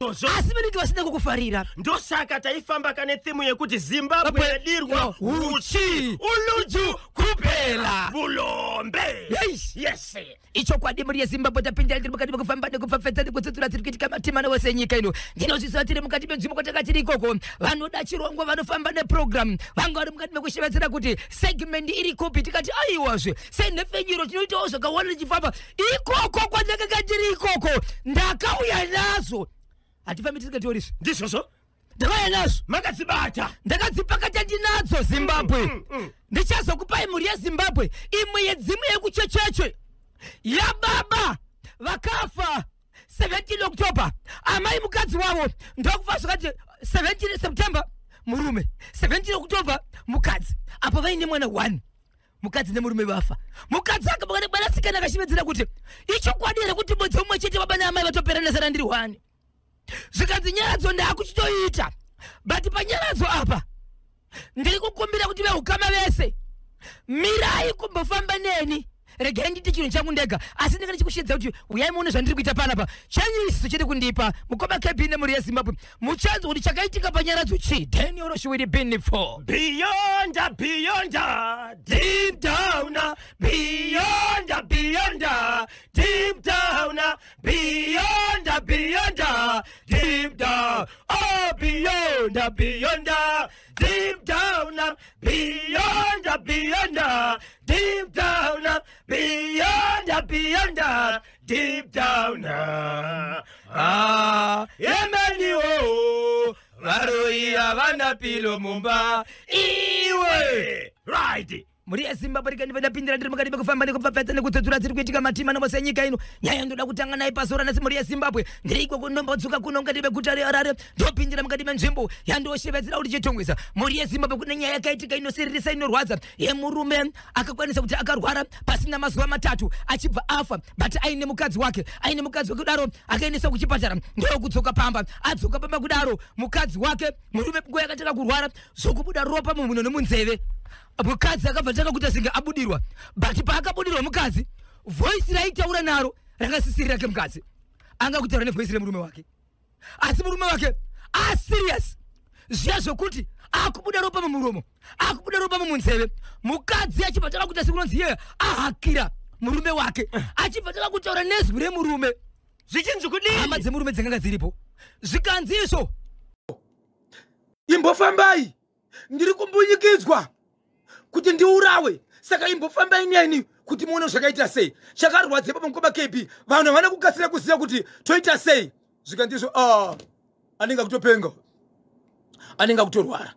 Ndizvozvo. Asi vanenge vasina kukufarira. Ndosaka taifamba kane theme yekuti Zimbabwe yadirwa huchi, uluju kupela bulombe. Yes. Yes. Ichokwadi, mhuri yeZimbabwe, tapinda tiri mukati mekufamba nekupfapfedza nekutsutsura tiri kuitika matimana wese enyika ino. Ndinozviziva tiri mukati menzvimbo kwatanga tiri ikoko. Vanoda chirongwa vanofamba neprogram vanga vari mukati mekushevedzera kuti segment iri kupi. Tikati aiwazve, senhepfenyuro tinoitawo zvakawanda tichifamba ikoko kwandakanga tiri ikoko. Ndakauya nazvo, hatifambi tisingationisvi. Ndizvozvo. Ndakauya nazvo. Makadzibata. Ndakadzipakata, ndinadzo Zimbabwe. Ndichazokupai, mhuri yeZimbabwe, imwe yedzimwe yekuchecheche yababa vakafa 17 October, amai mukadzi wavo ndokufa zvakati 17 September murume, 17 October mukadzi. Apo vaine mwana 1. Mukadzi nemurume vafa, mukadzi akabaka nebwanasikana akashevedzera kuti ichokwadi here kuti mwedzi umwe chete baba naamai vatopera nesara ndiri 1? Zvikanzi nyaradzo ndaakuchitoita, but panyaradzo apa ndiri kukumbira kuti veukama vese mirai kumbofamba neni, regai nditi chinhu changu ndega. Asi ndinge ndichikushedza kuti uyai muone zvandiri kuita panapa. Chenyiso chiri kundipa mukoma KB nemhuri yeZimbabwe, muchanzwa kuti chakaitika panyaradzo chii. Daniel Shuwiri Binifo. Beyond, beyond, deep down, beyond, beyond, deep down, beyond, beyond, deep down, oh, beyond, beyond, deep down, beyond, beyond, deep down, beyond, beyond, deep down. Ah, yemeniwo Varoyi havana pillow mumba iwe. Right. Mhuri yeZimbabwe, rikandibva ndapindira ndiri mukati mekufamba nekupfapfadza nekudzodzora dziri kuitika matima nomose enyika ino. Nyaya ndoda kutanga naye pazuva ranhasi, mhuri yeZimbabwe, ndiri ikoko. Ndombodzoka kuno mukati meguta reHarare, ndopindira mukati menzvimbo yandoshevedzera kuti Chitungwiza. Mhuri yeZimbabwe, kune nyaya yakaitika inosiririsa, inorwadza, yemurume akakwanisa kuti akarwara pasina mazuva 3 achibva afa, but aine mukadzi wake. Aine mukadzi wake kudaro, akaendeswa kuchipatara, ndokudzoka pamba. Adzoka pamba kudaro, mukadzi wake, murume nguva yakatanga kurwara zvokubuda ropa mumhuno nemunzeve, mukadzi akabva tanga kuita senge abudirwa. But paakabudirwa mukadzi, voice raitaura naro rakasisiri rake. Mukadzi anga kutaura nevoice remurume wake, asi murume wake aserious zviya zvokuti akubuda ropa mumuromo, akubuda ropa mumunzeve. Mukadzi achibva tanga kuita sekunonzi iye ahakira murume wake, achibva tanga kutaura nezwi remurume. Zvichinzi kudini? Hama dzemurume dzakanga dziripo, zvikanzi izvo: "Imbofambai, ndiri kumbunyikidzwa kuti ndiurawe, saka imbofambai neni kuti muone zvakaita sei." Chakarwadza ipapo, mukoma KB, vanhu havana kukasira kuziva kuti toita sei. Zvikandizvo, ah, anenge akutopenga, anenge akutorwara.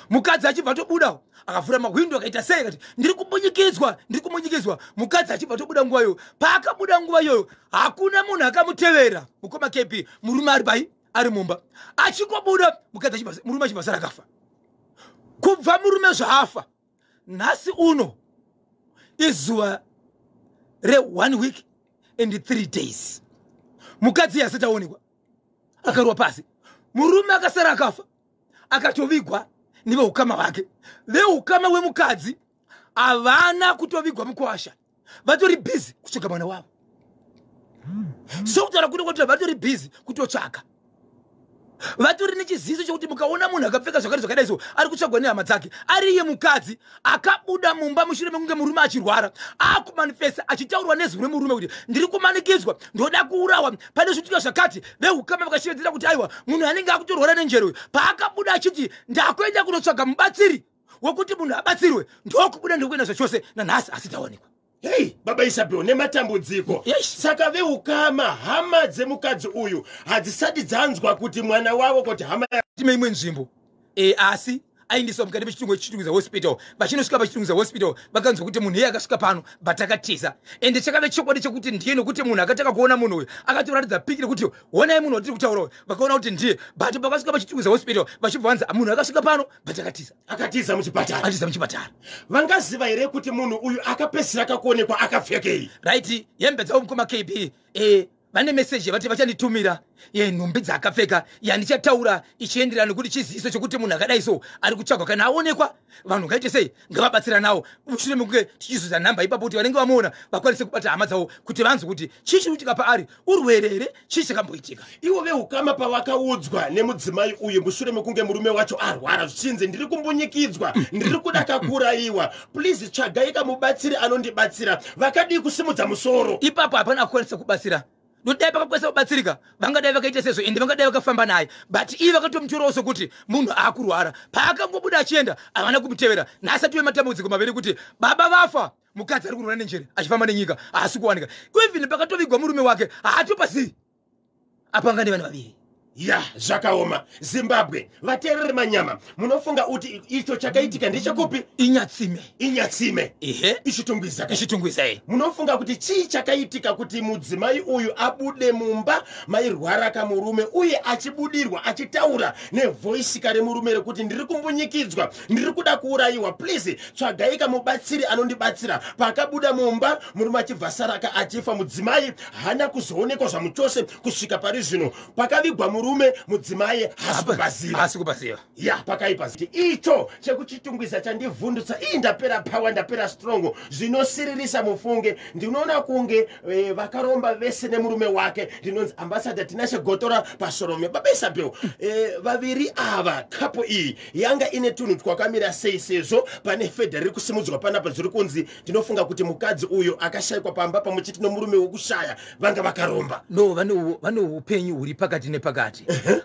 Mukadzi achibva atobuda, akavhura mahwindo, akaita sei, akati, "Ndiri kumbunyikidzwa, ndiri kumbunyikidzwa." Mukadzi achibva atobuda nguva iyoyo. Paakabuda nguva iyoyo, hakuna munhu akamutevera, mukoma KB. Murume ari pai? Ari mumba. Achingobuda mukadzi, murume achibva sara akafa. Kubva murume zvaafa, nhasi uno izuva re1 week and 3 days. Mukadzi iye asati aonekwa, akarwa pasi. Murume akasara akafa, akatovigwa neveukama hwake. Veukama wemukadzi havana kutovigwa mukwasha, vatori busy kutsvaga mwana wavo. Sokutaura kuno kwati vatori busy kutotsvaka, vatori nechiziso chokuti mukaona munhu akapfeka zvakati zvakadai so, ari kutsvagwa nehama dzake. Ari iye mukadzi akabuda mumba mushure mekunge murume achirwara, akumanifesta achitaurwa nezwi remurume kuti, "Ndiri kumanikidzwa, ndoda kuurawa, pane zvitika zvakati." Veukama vakashevedzera kuti aiwa, munhu anenge akutorwara nenjero uyu. Paakabuda achiti, "Ndakuenda kunotsvaga mubatsiri wekuti munhu abatsirwe," ndokubuda, ndokuenda zvachose. Nanhasi asi taonekwa. Hei, baba Isabel, nematambudziko. Yes. Saka veukama, hama dzemukadzi uyu hadzisati dzanzwa kuti mwana wavo, kuti hama Time imwe nzvimbo asi aindiswa mukati meChitungwiza Hospital. Vachinosvika paChitungwiza Hospital, vakanzwa kuti munhu iye akasvika pano, but akatiza. Ende chakave chokwadi chekuti ndiye, nokuti munhu akatanga kuona munhu uyu akatoratidza pic rekuti, "Honai munhu watiri kutaura uyu." Vakaona kuti ndiye, but pakasvika paChitungwiza Hospital, vachibva vanzi munhu akasvika pano, but akatiza. Akatiza muchipatara. Atiza muchipatara. Vangaziva here kuti munhu uyu akapedzisira akakuonekwa akapfekei? Right, hembe dzavo, mukoma KB, Vane meseji yavati vachanditumira yenhumbi dzaakapfeka yandichataura, ichienderana nekuti chiziviso chokuti munhu akadai so ari kutsvagwa. Kana aonekwa, vanhu ngaite sei? Ngavabatsira nawo mushure mekunge tichizoza nhamba ipapo, kuti vanenge vamuona vakwanise kubata hama dzavo kuti vanzwe kuti chii chiri kuitika paari, urwere here, chii chakamboitika. Ivo veukama pavakaudzwa nemudzimai uyu mushure mekunge murume wacho arwara, zvichinzi, "Ndiri kumbunyikidzwa, ndiri kuda kakurayiwa, please tsvagai kamubatsiri anondibatsira," vakadii kusimudza musoro? Ipapo hapana kukwanisa kubatsira, nokuti dai pakakwanisa kubatsirika, vangadai vakaita sezvo, ende vangadai vakafamba naye. But iye vakatomutorawo sokuti munhu aakurwara. Paakangobuda achienda, havana kumutevera. Nhasi ative matambudziko maviri, kuti baba vafa, mukadzi ari kurwara nenjere achifamba nenyika, haasi kuwanika. Even pakatovigwa murume wake haatopazivi. Apa anga nevanhu vaviri. Ya, zvakaoma. Zimbabwe, vateereri manyama, munofunga kuti icho chakaitika ndechekupi? Inyatsime. Inyatsime. Ehe. Ichitungwiza. Ichitungwiza e. Munofunga kuti chii chakaitika kuti mudzimai uyu abude mumba mairwara kamurume, uye achibudirwa achitaura nevoice remurume rekuti, "Ndiri kumbunyikidzwa, ndiri kuda kuurayiwa, please tsvagai kamubatsiri anondibatsira"? Pakabuda mumba, murume achibva saraka achifa. Mudzimai haana kuzoonekwa zvamuchose kusvika pari zvino. Pakavigwa murume, mudzimai haasi kupaziva. Haasi kupaziva. Ya, pakaipa. Icho chekuchitungwiza chandivhundutsa. Ii, ndapera power, ndapera strong. Zvinosiririsa mufunge. Ndinoona kunge vakaromba vese nemurume wake. Ndinonzi Ambassador Tinashe Gotora paSorome. Baba Isabel, vaviri ava, couple iyi yanga ine tunhu twakamira sei, sezvo pane fedha riri kusimudzwa panapa zviri kunzi ndinofunga kuti mukadzi uyo akashayikwa pamba pamwe chete nomurume wekushaya vanga vakaromba? No, vane upenyu huri pakati nepakati.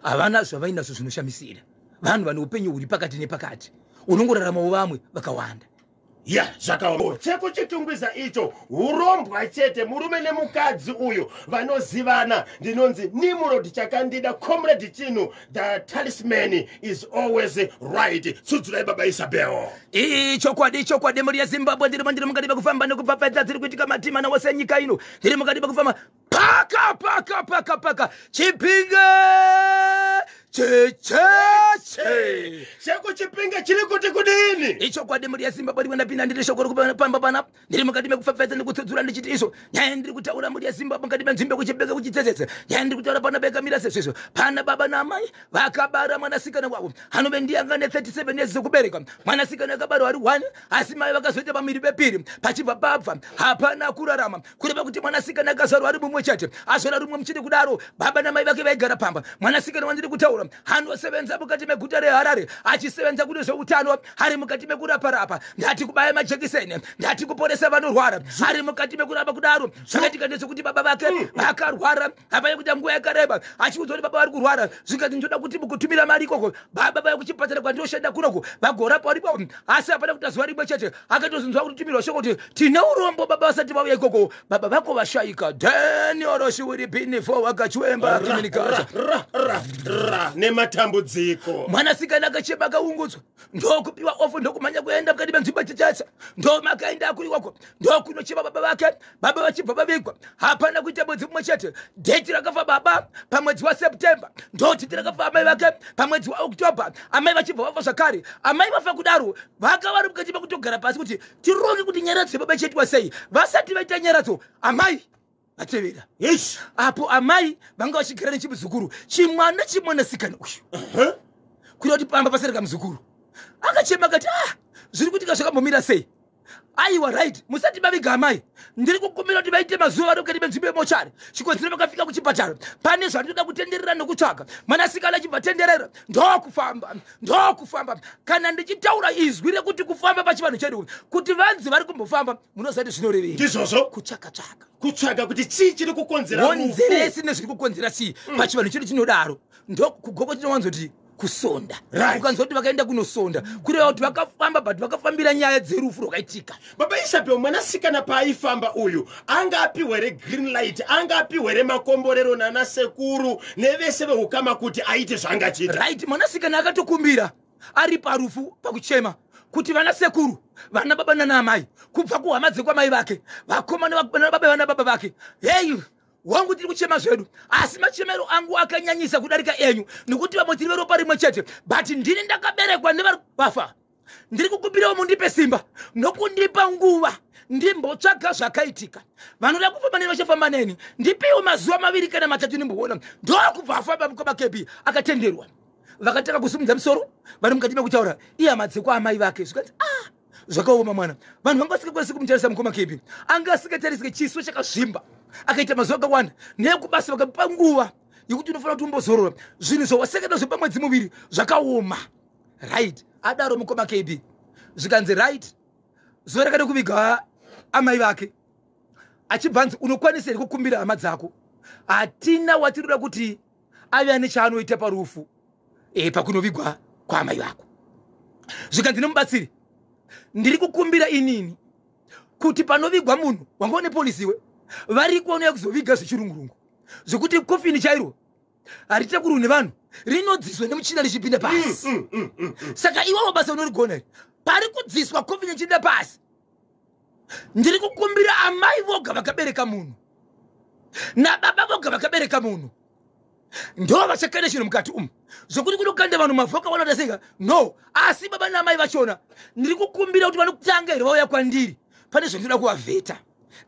Havana zvavainazvo zvinoshamisira. Vanhu vane upenyu huri pakati nepakati, unongoraramawo vamwe vakawanda. Ya, zvakaoma. Chekuchitungwiza icho urombwa chete. Murume nemukadzi uyu vanozivana. Ndinonzi Nimrod Chakandida, Comrade Chinu. The talisman is always right. Tsudzurai, Baba Isabel. Ichokwadi, chokwadi, mhuri yeZimbabwe. Ndiri mukati mekufamba nekupfapfaidza dziri kuitika matima nawose nyika ino. Ndiri mukati mekufamba paka paka paka paka Chipinge checheche. Chekuchipinge chiri kuti kudini? Ichokwadi, mhuri yeZimbabwe. Ndimwe ndapinda ndiri shoko rikupamba panapa. Ndiri mukati mekupfapfaidza nekutsudzura ndichiti izvo nyaya ndiri kutaura, mhuri yeZimbabwe, mukati menzvimbo kuchipinge kuchitsetsetse. Nyaya ndiri kutaura panapa yakamira sezvizvo: pana baba naamai vakabara mwanasikana wavo anove ndiyanga ne37 years dzekubereka. Mwanasikana akabarwa ari 1, asi mai vakazoita pamiri pepiri. Pachibva pabva hapana kurarama, kureva kuti mwanasikana akazvarwa ari mumwe chete, azvara rumwe muchete kudaro. Baba namai vake vaigara pamba. Mwanasikana wandiri kutaura anosevenza mukati meguta reHarare, achisevenza kune zveutano, ari mukati mekuraparapa, ndati kubaya majekiseni, ndati kuporesa vanorwara, ari mukati mekurapa kudaro. Zvakaitika ndezvekuti baba vake vakarwara. Hapana kuita nguva yakareba achiudzwa kuti baba vari kurwara. Zvikati, "Ndoda kuti mukutumira mari ikoko, baba vaya kuchipatara kwandinoshanda kunoko vagorapwa varipo." Asi hapana kuita zuva rimwe chete, akatozonzwa kutumirwa shoko kuti, "Tine urombo, baba vasati vauya ikoko, baba vako vashayika." Daniel Shiwiri Binifo wakachwemba kiminikata. Ra ra ra, nematambudziko. Mwanasikana akachema, akaungudzwa, ndokupiwa off, ndokumhanya kuenda mukati menzvimbo chechesa. Ndomakaenda akuri ikoko, ndokunochema baba vake. Baba vachibva vavigwa, hapana kuita mwedzi mumwe chete. Date rakafa baba pamwedzi waSeptember, ndo date rakafa amai vake pamwedzi waOctober. Amai vachibva vafa zvakare. Amai vafa kudaro, vaka vari mukati mekutogara pasi kuti tironge kuti nyaradzo yebaba ichaitwa sei. Vasati vaita nyaradzo, amai vatevera. Ish. Apo amai vanga vachigara nechimuzukuru, chimwana chimwanasikana uyu, kuda kuti pamba pasarika muzukuru. Akachema akati, "Ah, zviri kuitika zvakambomira sei? Aiwa, right, musati maviga amai, ndiri kukumbira kuti vaite mazuva vari mukati menzvimbo yemochari. Chikodzero vakafika kuchipatara, pane zvandinoda kutenderera nekutsvaga." Mwanasikana achibva tenderera, ndokufamba, ndokufamba. Kana ndichitaura izwi rekuti kufamba pachivanhu chedu, kuti vanzi vari kumbofamba, munoziva kuti zvinorevei? Ndizvozvo. Kutsvaka tsvaka. Kutsvaga kuti chii chiri kukonzera rufu. Honzeresi nezviri kukonzera chii. Pachivanhu chedu chinodaro. Ndokugoko tinowanzoti kusonda. Ukanzwa kuti vakaenda kunosonda, kureva kuti vakafamba, but vakafambira nyaya dzerufu rwakaitika. Baba Isabel, mwanasikana paaifamba uyu, anga apiwe regreen light, anga apiwe remakomborero nana sekuru nevese veukama kuti aite zvaanga achiita? Right, mwanasikana akatokumbira ari parufu pakuchema kuti vana sekuru, vana baba nana amai, kubva kuhama dzekwamai vake, vakomana vana baba, vana baba vake, hei wangu, tiri kuchema zvedu, asi machemero angu akanyanyisa kudarika enyu, nekuti vamwe tiri veropa rimwe chete, but ndini ndakaberekwa nevari vafa. Ndiri kukumbirawo mundipe simba nokundipa nguva. Ndimbotsvaga zvakaitika. Vanoda kufamba neni vachafamba neni. Ndipiwo mazuva 2 kana 3 ndimboona. Ndokubva afamba mukoma KB akatenderwa. Vakatanga kusimudza musoro vari mukati mekutaura ihama dzekwaamai vake. Zvikanzi ah, zvakaoma mwana. Vanhu vanga vasingakwanisi kumutarisa mukoma KB. Anga asingatarisike, chiso chakazvimba. Akaita mazuva akawanda. Nekubasa vakamupa nguva yekuti unofanira kuti umbozorora. Zvinhu zvawaseka nazvo pamwedzi muviri zvakaoma. Right, adaro mukoma KB. Zvikanzi right, zuva rakada kuviga amai vake. Achibva anzi unokwanisa here kukumbira hama dzako? Hatina watinoda kuti ave ane chaanoita parufu pakunovigwa kwaamai vako. Zvikanzi nemubatsiri, ndiri kukumbira inini kuti panovigwa munhu wanga une polisi iwe, variko vanouya kuzoviga zvechirungurungu zvekuti kofini chairo haritakurwi nevanhu, rinodziswa nemuchina richipinda pasi. Saka iwewo basa unorigona here? Pari kudziswa kofini ichiinda pasi. Ndiri kukumbira amai voga vakabereka munhu nababa voga vakabereka munhu ndo vachakanda chinhu mukati umu zvokuti kunokanda vanhu mavhu akawanda taseka no. Asi baba namai vachona ndiri kukumbira kuti vanotanga here vauya kwandiri pane zvandinoda kuvavheta,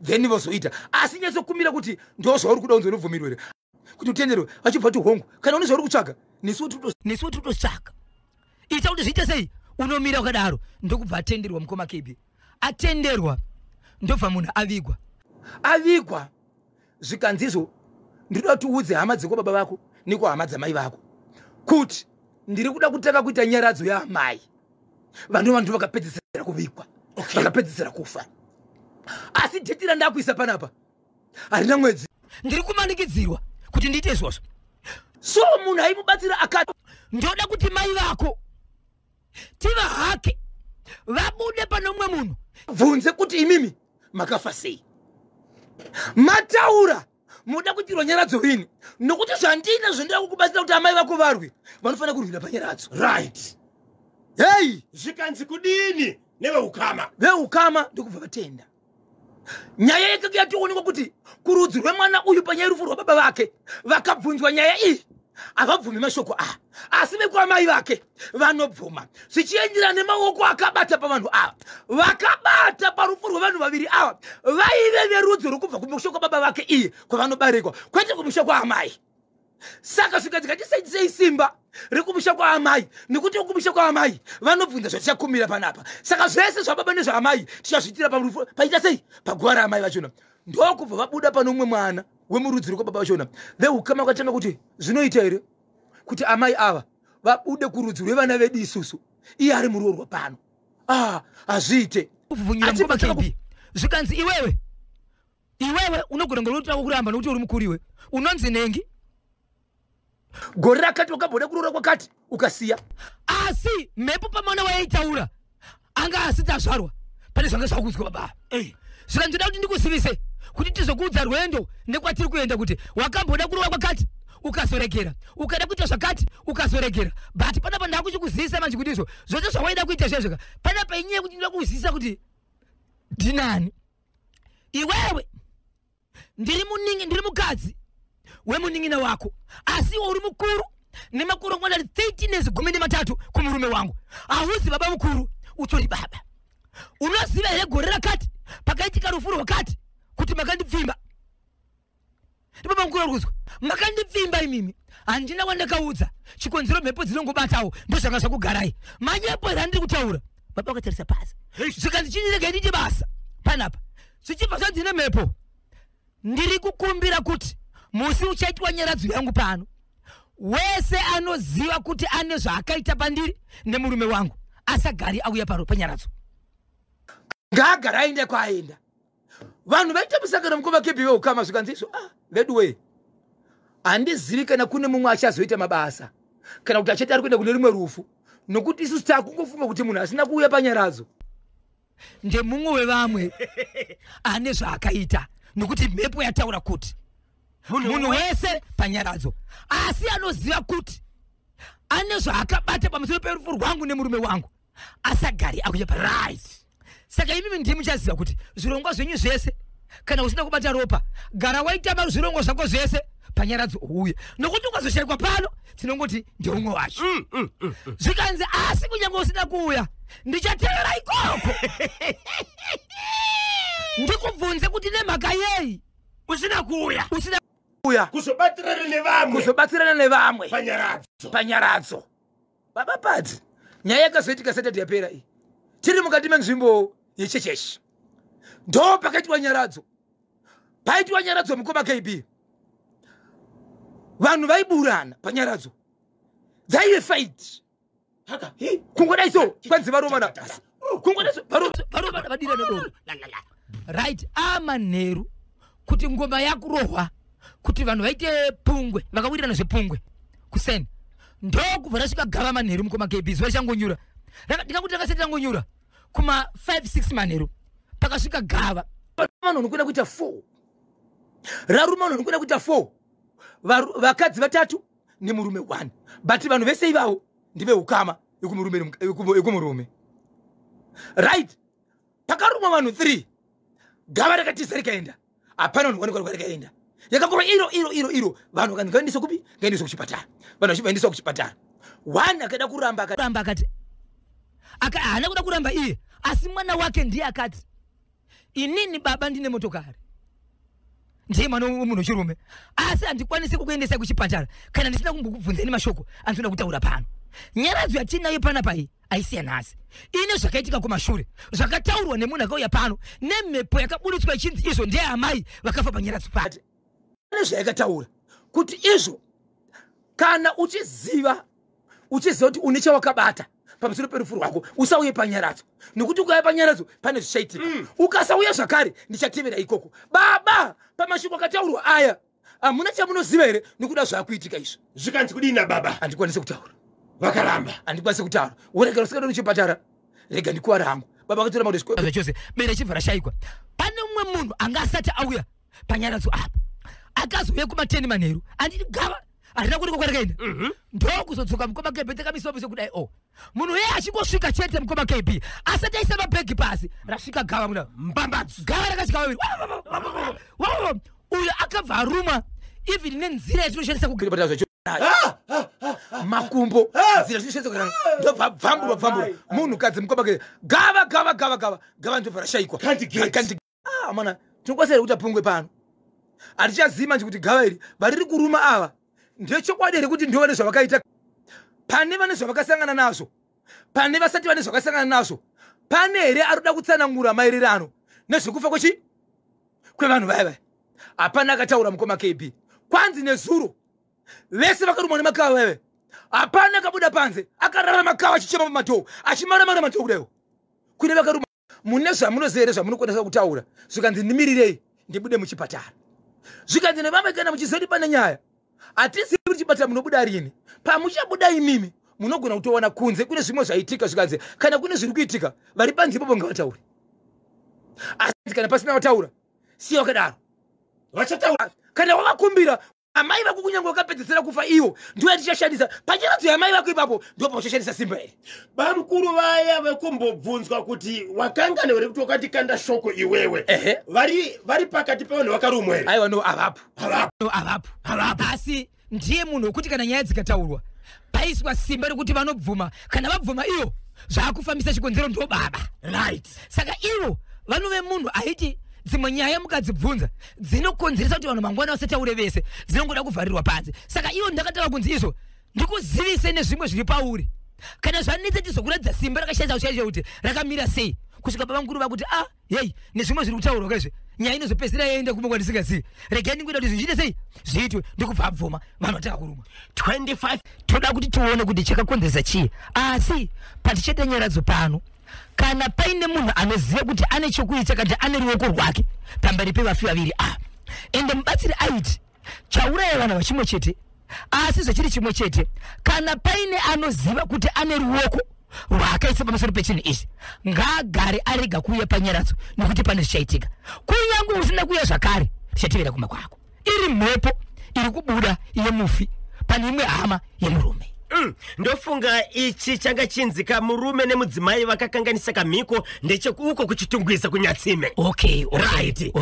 then vozoita. Asi nyatsokumbira kuti ndo zvauri kuda unzi unobvumirwa here kuti utenderwe. Vachibva kuti hongu, kana une zvauri kutsvaga nesuwo tiri kutotsvaka, ita kuti zviite sei, unomira wakadaro. Ndokubva atenderwa mukoma KB. Atenderwa ndobva munhu avigwa. Avigwa zvikanzizvo, ndinoda kuti uudze hama dzekwa baba vako nekuhama dzamai vako kuti ndiri kuda kutanga kuita nyaradzo yaamai vanova ndo vakapedzisira kuvigwa, vakapedzisira kufa. Asi dheti randakuisa panapa harina mwedzi. Ndiri kumanikidzirwa kuti ndiite izvozvo. So munhu aimubatsira akati ndoda kuti mai vako tivahake vabude pane umwe munhu. Bvunze kuti imimi makafa sei, mataura muda kuitirwa nyaradzo rini, nokuti zvandina zvinoda kukubatsira kuti amai vako varwe vanofanira kurwira panyaradzo. Right. Hei, zvikanzi kudini neveukama? Veukama ndokubva vatenda. Nyaya yekeke yatoonekwa kuti kurudzi rwemwana uyu panyaya yerufu rwababa vake vakabvunzwa nyaya iyi havabvumi mashoko aya, asi vekwamai vake vanobvuma zvichienderana nemaoko akabata pavanhu ava. Vakabata parufu rwevanhu vaviri ava vaive verudzi rwekubva kumusha kwababa vake iye kwavanobarekwa, kwete kumusha kwaamai. Saka zvikanzi ngatisaitisei simba rekumusha kwaamai, nekuti kumusha kwaamai vanobvunza zvatichakumira panapa. Saka zvese zvababa nezvaamai tichazviitira parufu paita sei paguva raamai vachona. Ndokubva vabuda pane umwe mwana wemurudzi rwekwababa vachona. Veukama vakatanga kuti zvinoita here kuti amai ava vabude kurudzi rwevana vedu isusu, iye ari muroorwa pano? Ah, hazviite. Kuvhunyira mukoma KB. Zvikanzi iwewe unogona ngorotira kuramba nokuti uri mukuru iwe unonzi nengi. Gore rakati wakamboda kuroora kwakati ukasiya. Asi mhepo pamwana waitaura anga asati azvarwa pane zvanga zvakuudzwa baba. Zvikanzi ndoda kuti ndikusivise kuti tizokuudza rwendo nekwatiri kuenda, kuti wakamboda kuroora kwakati ukazoregera, ukada kuita zvakati ukazoregera, but panapa ndakuchikuzivisa manje kuti izvo zvose zvawaida kuita zvezveka panapa inyaya yekuti ndoda kuzivisa kuti ndinani. Iwewe ndiri muningi, ndiri mukadzi wemunin'ina wako, asi iwe uri mukuru nemakore okwana 13 nezi 13 kumurume wangu. Hauzi baba mukuru, utori baba. Unoziva here gore rakati pakaitika rufu rwakati kuti makandipfimba? Ndibaba mukuru ari kuzwa, makandipfimba imimi, handina wandakaudza. Chikonzero mhepo dzinongobatawo, ndozvanga zvakugarai. Manyepo here andiri kutaura? Baba vakatarisa pasi. Zvikanzi chindirega ndiite basa panapa. Zvichibva zvanzi nemhepo, ndiri kukumbira kuti musi uchaitwa nyaradzo yangu pano, wese anoziva kuti ane zvaakaita pandiri nemurume wangu asagari auya paro panyaradzo. Ngaagara aende kwaaenda. Vanhu vaita musangano mukoma KB veukama. Zvikanzi izvo, ah, veduwe, handizivi kana kune mumwe achazoita mabasa kana kuti achati ari kuenda kune rimwe rufu, nokuti isusu takungofunga kuti munhu asina kuuya panyaradzo ndemumwe wevamwe ane zvaakaita, nokuti mhepo yataura kuti munhu wese panyaradzo asi anoziva kuti ane zvaakabata pamusoro perufu rwangu nemurume wangu asagari akuya pa right. Saka imimi ndimi muchaziva kuti zvirongwa zvenyu zvese, kana usina kubata ropa, gara waita zvirongwa zvako zvese panyaradzo uuye, nokuti ukazoshayikwa pano tinongoti ndeumwe wacho. Zvikanzi asi kunyange usina kuuya ndichatevera ikoko. Ndikubvunze kuti nemhaka yei usina kuuya? Usina Uya kuzobatirana nevamwe. Kuzobatsirana nevamwe. Panyaradzo. Panyaradzo. Baba Pati, nyaya yakazoitika Saturday yapera iyi, tiri mukati menzvimbo yechecheshi, ndo pakaitwa nyaradzo. Paitwa nyaradzo, mukoma KB, vanhu vaiburana panyaradzo, dzaive fight. Haka hi. Kungodai so kwanzi varomana, kungodai so varovana, vadira nedoro. Right, amanheru kuti ngoma yakurohwa, kuti vanhu vaite pungwe, vakawirirana zvepungwe kuseni, ndokubva rasvika gava manheru, mukoma KB. Zuva richangonyura, ndingakuti rakasati rangonyura kuma 5 6 manheru pakasvika gava. Vanhu vanokwenda kuita 4, raruma vanhu vanokwenda kuita 4, vakadzi vatatu nemurume 1, but vanhu vese ivavo ndiveukama yekumurume. Right, pakarumwa vanhu 3, gava rakatiza rikaenda, hapana vanhu kuwanikwa rikaenda. Yakakura iro iro iro iro, vanhu vakanzi ngaendeswe kupi? Ngaendeswe kuchipatara. Vanhu vachibva vaendeswa kuchipatara, one akada kuramba akati Kuramba akati haana kuda kuramba iye, asi mwana wake ndiye akati, "Inini baba ndine motokari," ndiye mwana wemunhu wechirume, "asi handikwanisi kukuendesai kuchipatara kana ndisina kumbokubvunzeni mashoko andinoda kutaura pano." Nyaradzo yatinayo panapa iyi haisi yanhasi, ine zvakaitika kumashure, zvakataurwa nemunhu akauya pano nemhepo yakaburitswa ichinzi izvo ndeamai vakafa panyaradzo pano. Pane zvayakataura kuti izvo kana uchiziva kuti une chawakabata pamusoro perufu rwako, usauye panyaradzo, nekuti ukauya panyaradzo pane zvichaitika. Ukasauya zvakare, ndichatevera ikoko. Baba, pamashoko akataurwa aya, hamuna chamunoziva here nekuda zvaakuitika izvi? Zvikanzi kudini nababa? Handikwanisi kutaura. Vakaramba. Handikwanisi kutaura. Woregera usingade kuchipatara, rega ndikuwara hangu. Baba vakatora makuti Zvachose bere chibva rashayikwa. Pane mumwe munhu anga asati auya panyaradzo apa, akazouya kuma10 manheru. Anditi gava harina kuonekwa kwarakaenda, ndokuzodzoka, mukoma KB, takamiswa miso kudai o munhu uye achingosvika chete, mukoma KB, asati aisa mabhegi pasi, rasvika gava muda. Mbambadzo. Gava rakasvika vaviri, uyo akabva arumwa even nenzira yatinoshandisa kugara. Kuchipatara zvacho makumbo, nzira zvinoshandisa kugara, ndobva bvamburwa bvamburwa. Munhukadzi, mukoma KB, gava gava gava gava gava, ndobva rashayikwa. Can't get. Can't. Ah, mana, tinokwanisa here kuita pungwe pano? Hatichazivi manje kuti gava iri variri kuruma ava ndechokwadi here, kuti ndo vane zvavakaita, pane vane zvavakasangana nazvo, pane vasati vane zvavakasangana nazvo? Pane here ari kuda kutsanangura maererano nezvekufa kwechi kwevanhu vaya vaya? Hapana akataura, mukoma KB. Kwanzi nezuro vese vakarumwa nemakava vaya vaya, hapana akabuda panze, akarara makava achichema pamadhoo, achimaramara madhoo kudaiwo. Kune vakaruma, mune zvamunoziva here zvamunokwanisa kutaura? Zvikanzi, "Ndimirirei ndibude muchipatara." Zvikanzi nevamwe, "Kana muchiziva kuti pane nyaya, hatizivi kuti chipatara munobuda rini. Pamuchabuda imimi munogona kutowana kunze kune zvimwe zvaitika." Zvikanzi, "Kana kune zviri kuitika, vari panze ipopo ngavataure, asi kana pasina vataura, siya wakadaro." Vachataura. Kana wavakumbira amai vako, kunyange vakapedzesera kufa ivo, ndiwo yatichashandisa panyaradzo yamai vako ipapo, ndo pauchashandisa simba iri. Bamukuru vaya vekumbobvunzwa kuti wakangane here kuti wakatikanda shoko iwewe, Ehe. vari pakati pevanhu vakarumwa here? Aiwa, no, avapo. Havapo. No, avapo, asi ndiye munhu wekuti kana nyaya dzikataurwa paiswa simba rekuti vanobvuma. Kana vabvuma iyo, zvaakufambisa chikonzero ndo baba. Saka ivo vanove munhu aiti dzimwe nyaya mukadzibvunza dzinokonzeresa kuti vanhu mangwana vasataure vese, dzinongoda kuvharirwa panze. Saka ivo ndakataura kunzi izvo ndikuzivise nezvimwe zviri pauri, kana zvanetsa tizokuratidza simba rakashandisa kushaisha kuti rakamira sei, kusvika pavanguru vakuti, "A ah, yei, nezvimwe zviri kutaurwa kaizve, nyaya inozopedzisira yaenda kumwe kwandisingazivi. Regai ndingoita kuti zvinhu zviite sei, zviitwe." Ndikubva abvuma, vanhu vatanga kurumwa. 25. Toda kuti tione kuti chakakonzeresa chii, asi patichaita nyaradzo pano, kana paine munhu anoziva kuti ane chokuita, kana kuti ane ruoko rwake pamberi pevafi vaviri ava, ende mubatsiri aiti chauraya vanhu vachimwe chete, asi zvechiri chimwe chete, kana paine anoziva kuti ane ruoko rwaakaisa pamusoro pechinhu ichi, ngaagare arega kuuya panyaradzo, nekuti pane zvichaitika. Kunyange usina kuuya zvakare, tichatevera kumba kwako. Iri mhepo iri kubuda yemufi pane imwe hama yemurume. Ndofunga ichi changa chinzi kamurume nemudzimai vakakanganisa kamhiko ndechekuuko kuChitungwiza, kuNyatsime. Okay. Right.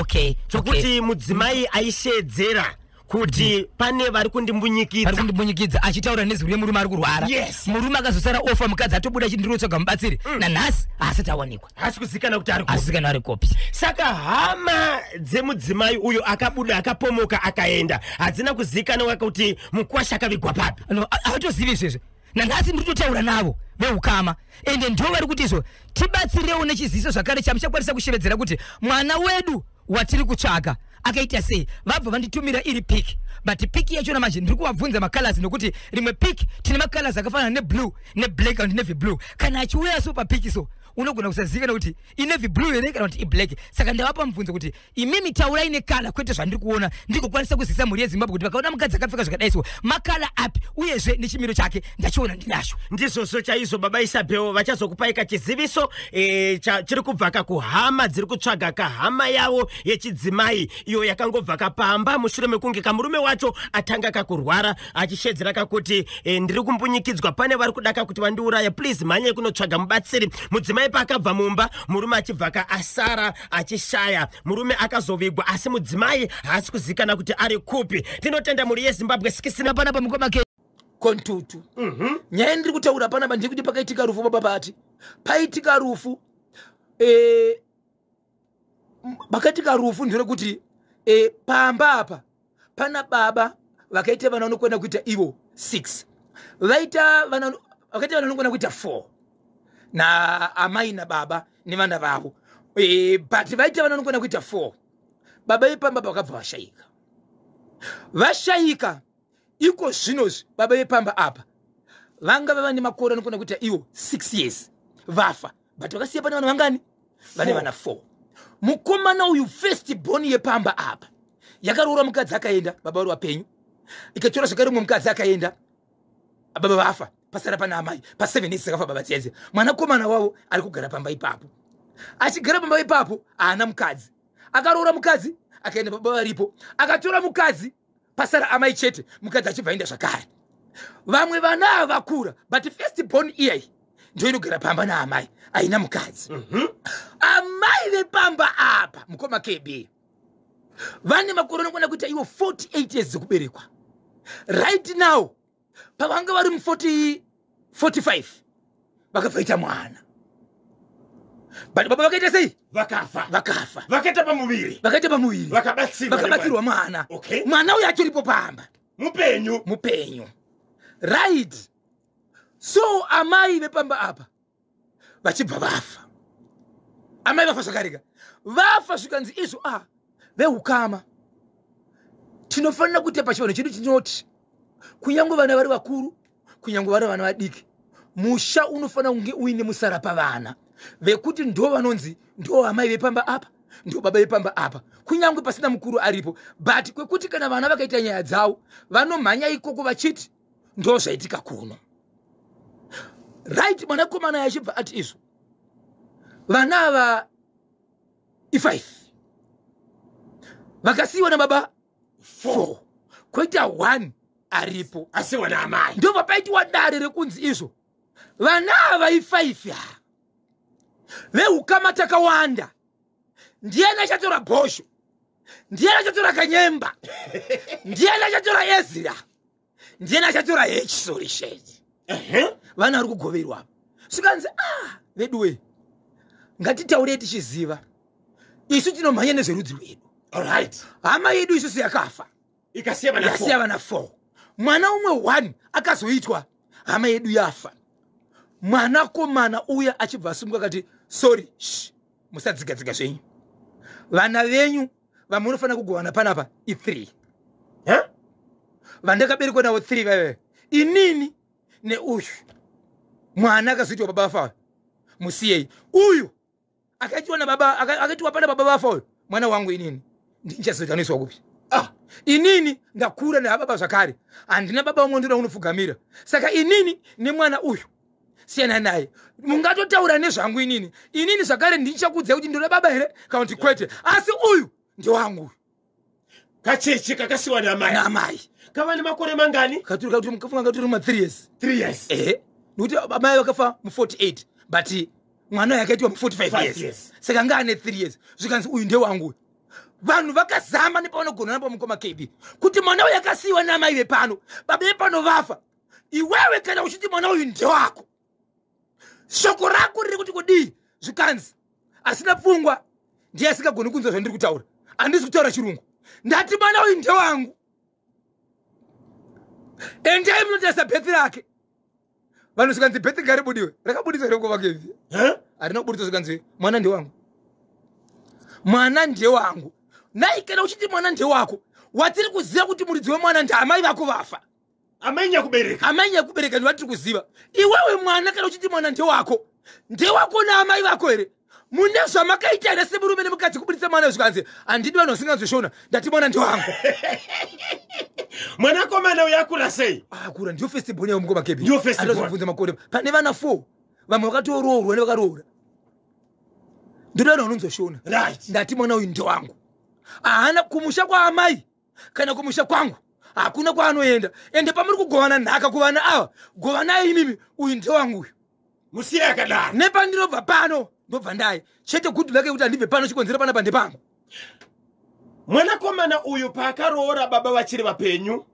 Chokuti mudzimai aishedzera. Kuti pane vari kundimbunyikidza. Vari kundimbunyikidza, achitaura nezwi remurume ari kurwara. Murume akazosara ofa, mukadzi atobuda achiti ndinotsvaga mubatsiri. Nanhasi haasati awanikwa. Haasi kuzikana kuti ari kupi. Asikana ari kopi. Saka hama dzemudzimai uyo akabuda, akapomoka, akaenda, hadzina kuzikanwa kuti mukwasha akavigwa papi. No, havatozivi izvezvo. Nanhasi ndiri kutotaura navo veukama, ende ndo vari kuti izvo tibatsirewo nechiziso zvakare chamuchakwanisa kushevedzera kuti mwana wedu watiri kutsvaga akaita sei. Vabva vanditumira iri pic, but pic yachona manje ndiri kuvabvunza macolors, nokuti rimwe pic tine macolors akafanana neblue, neblack and navy blue. Kana achiuya so papic so unogona kusazikana kuti inavy blue here kana kuti iblack. Saka ndavapa mubvunzo kuti imimi taurai necolour, kwete zvandiri kuona, ndigokwanisa kuzivisa mhuri yeZimbabwe kuti vakaona mukadzi akapfeka zvakadai so, macolour api, uyezve nechimiro chake ndachiona ndinacho. Ndizvozvo chaizvo, baba Isabel. Vachazokupai kachiziviso chiri kubva kakuhama dziri kutsvaga kahama yavo yechidzimai iyo yakangobva kapamba mushure mekunge kamurume wacho atanga kakurwara, achishedzera kakuti ndiri kumbunyikidzwa, pane vari kudaka kuti vandiuraya, please mhanyai kunotsvaga mubatsiri. Mudzimai paakabva mumba, murume achibva ka asara achishaya. Murume akazovigwa, asi mudzimai haasi kuzikana kuti ari kupi. Tinotenda mhuri yeZimbabwe sikisina. Panapa, mukoma ke Kontutu. Nyaya ndiri kutaura panapa ndekuti pakaitika rufu, baba pati paitika rufu, pakaitika rufu nderekuti pamba apa pana baba vakaita vana vanokwana kuita ivo 6, vaita vana, vakaita vana vanokwana kuita 4 naamai nababa nevana vavo, but vaita vana vanokwana kuita 4. Baba vepamba vakabva vashayika. Vashayika iko zvinozvi, baba vepamba apa vanga vava nemakore anokwana kuita ivo 6 years vafa, but vakasiya pane vanhu vangani? Vane vana 4. Mukomana uyu, first born yepamba apa, yakaroora mukadzi akaenda, baba vari vapenyu. Ikatora zvakare umwe mukadzi akaenda, baba vafa, pasara pana amai. Pa7 years akafa baba tsiedze. Mwanakomana wavo ari kugara pamba ipapo. Achigara pamba ipapo haana mukadzi. Akaroora mukadzi akaenda, baba varipo. Akatora mukadzi, pasara amai chete. Mukadzi achibva aenda zvakare. Vamwe vana ava vakura, but first born iyai ndo inogara pamba naamai, aina mukadzi. Amai vepamba apa, mukoma KB, vane makore anokwana kuita ivo 48 years dzekuberekwa. Right now pavanga vari mu40 45 vakabvaita mwana, but baba vakaita sei? Vakafa. Vakafa. Vakaita pamuviri. Vakaita pamuviri. Vakabatsirwa. Vakabatsirwa mwana. Mwana uyu achiripo pamba. Mupenyu. Mupenyu, right. So amai vepamba apa vachibva vafa. Amai vafa zvakareka, vafa, zvikanzi izvo a veukama tinofanira kuita pachivanhu chedu chinoti kunyange vana vari vakuru, kunyange vari vana vadiki, musha unofanira kunge uine musara pavana vekuti ndo vanonzi ndo amai vepamba apa, ndo baba vepamba apa, kunyange pasina mukuru aripo, but kwekuti kana vana vakaita nyaya dzavo vanomhanya ikoko vachiti ndo zvaitika kuno. Right, mwanakomana yachibva ati izvo vana ava i5, vakasiyiwa nababa 4, kwoita 1 aripo. Asiwa naamai. Ndobva paitiwa dare rekunzi izvo vana ava i5 ha veukama takawanda, ndiani achatora bhosho, ndiani achatora kanyemba, ndiani achatora Ezra, ndiani achatora hsorishedi? Vana vari kugoverwa apa. Svikanzi, ah, veduwe, ngatitaurei tichiziva isu tinomhanya nezverudzi rwedu. Hama yedu isusu yakafa. Ikasiya vana. Yasiya vana 4, mwana umwe 1 akazoitwa hama yedu yafa. Mwanakomana uya achibva asumuka akati, sorry, sh musadzigadzika zvenyu, vana venyu vamunofanira kugovana panapa i3. Huh? Vandakaberekwa navo 3 vaive inini neuyu mwana akazoitwa baba vafa. Musiyei uyu akaitiwa nababa, akaitiwa pana baba vafa. Uyu mwana wangu inini ndinchazoitaniswa kupi? Ah. Inini ndakura nababa zvakare, handina baba vamwe ndoda kunopfugamira. Saka inini nemwana uyu siyana naye, mungatotaura nezvangu inini. Inini zvakare ndichakuudzai kuti ndoda baba here kana kuti kwete, asi uyu ndewangu uyu. Kacheche kakasiwa naamai. Namai. Kava nemakore mangani? Kafunga katori ma3 years. 3 years. Ehe, nekuti amai vakafa mu48, but mwana uyu akaitiwa mu45 Five years. Years. Saka ngaane 3 years. Zvikanzi uyu ndewangu uyu. Vanhu vakazama nepavanogona napo, mukoma KB, kuti mwana uyu akasiyiwa namai vepano, baba vepano vafa. Iwewe kana uchiti mwana uyu ndewako, shoko rako riri kuti kudii? Zvikanzi asina pfungwa ndiye asingagoni kunzwa zvandiri kutaura. Handisi kutaura Chirungu. Ndati mwana uyu ndewangu, endai munotarisa birth rake. Vanhu zvikanzi birth ngaribudiwe. Rakabudiswa here, mukoma KB? Harina kubudiswa. Zvikanzi mwana ndewangu, mwana ndewangu. Nai kana uchiti mwana ndewako, watiri kuziva kuti muridzi wemwana ndaamai vako vafa. Amai nyakubereka. Amai nyakubereka ndivatiri kuziva. Iwewe mwana, kana uchiti mwana ndewako, ndewako naamai vako here? Mune zvamakaita here semurume nemukadzi kubudisa mwana? Zvikanzi handidi vanhu vasinganzwishona, ndati mwana ndewangu. Mwanakomana uyu akura sei? Akura, ndiyo first born yavo, mukoma KB. Ndiyo first born. Andozobvunza makore, pane vana 4, vamwe vakatoroorwa nevakaroora. Ndoda vanhu vanonzoshona. Ndati mwana uyu ndewangu, haana kumusha kwaamai kana kumusha kwangu, hakuna kwaanoenda. Ende pamuri kugovana nhaka kuvana ava, govanai imimi, uyu ndewangu uyu. Musiye akadaro. Nepandinobva pano ndobva ndai chete. Good luck yekuti handibve pano, chikonzero panapa ndepangu. Mwanakomana uyu paakaroora baba vachiri vapenyu,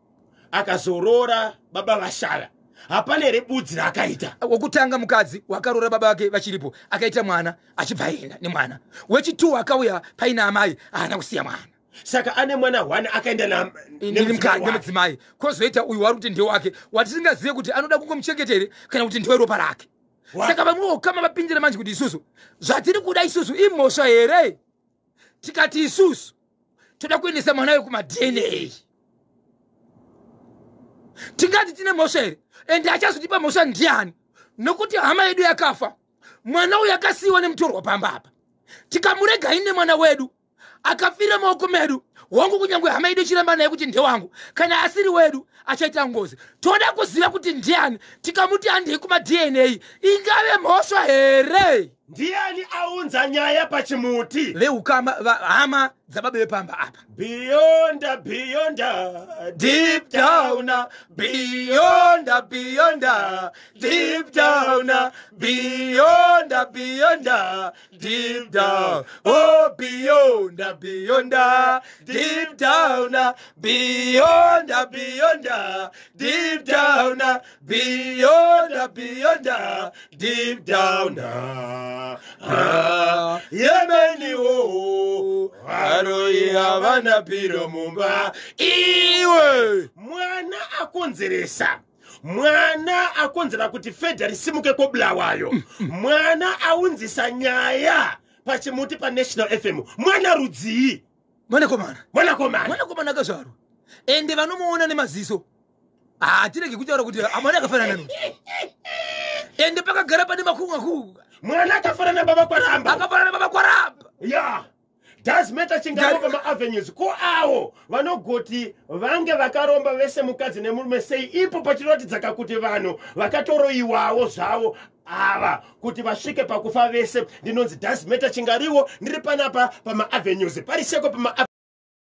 akazoroora baba vashaya, hapana here budzi raakaita? Wokutanga mukadzi wakaroora baba vake vachiripo, akaita mwana achibva aenda nemwana. Wechi2 akauya paina amai, haana kusiya mwana. Saka ane mwana 1 akaenda nemudzimai wake. Nemudzimai. Kwozoita uyu wari kuti ndewake, watisingazive kuti anoda kungomuchengeta here kana kuti ndeweropa rake. Saka vamwe ukama vapindira manje kuti isusu zvatiri kuda isusu imhosva here tikati isusu toda kuendesa mwana uyu kumaDNA? Tingati tine mhosva here? Ende achazotipa mhosva ndiani? Nokuti hama yedu yakafa, mwana uyu akasiyiwa nemutorwa pamba apa. Tikamurega ine mwana wedu akafira maoko medu, wangu kunyange hama yedu ichiramba naye kuti ndewangu, kana asiri wedu achaita ngozi. Toda kuziva kuti ndiani. Tikamuti handei kumaDNA, ingave mhosva here? Ndiani aunza nyaya pachimuti? Veukama, hama dzababa vepamba apa. Beyond, beyond, deep down, beyond, beyond, deep down, beyond, beyond, deep down, oh, beyond, beyond, deep down, beyond, beyond, deep down, beyond, beyond, deep down. Ah, yemeniwo varoi havana piro mumba. Iwe. Mwana akonzeresa, mwana akonzera kuti fedha risimuke kobulawayo, mwana aunzisa nyaya pachimuti paNational FM, mwana rudzii? Mwanakomana. Mwanakomana. Mwanakomana akazvarwa, ende vanomuona nemaziso hatiregi kutaura kuti mwana akafanana no, ende pakagara pane makunga kunga. Mwana akafanana baba Kwaramba. Akafanana baba Kwaramba. Ya, does matter chingarova maavenues ko avo vanogoti vange vakaromba vese mukadzi nemurume sei, ipo pachiratidzaka kuti vanhu vakatoroiwawo zvavo ava kuti vasvike pakufa vese? Ndinonzi Dasmeta Chingariwo, ndiri panapa pamaavenues, pari seko pama.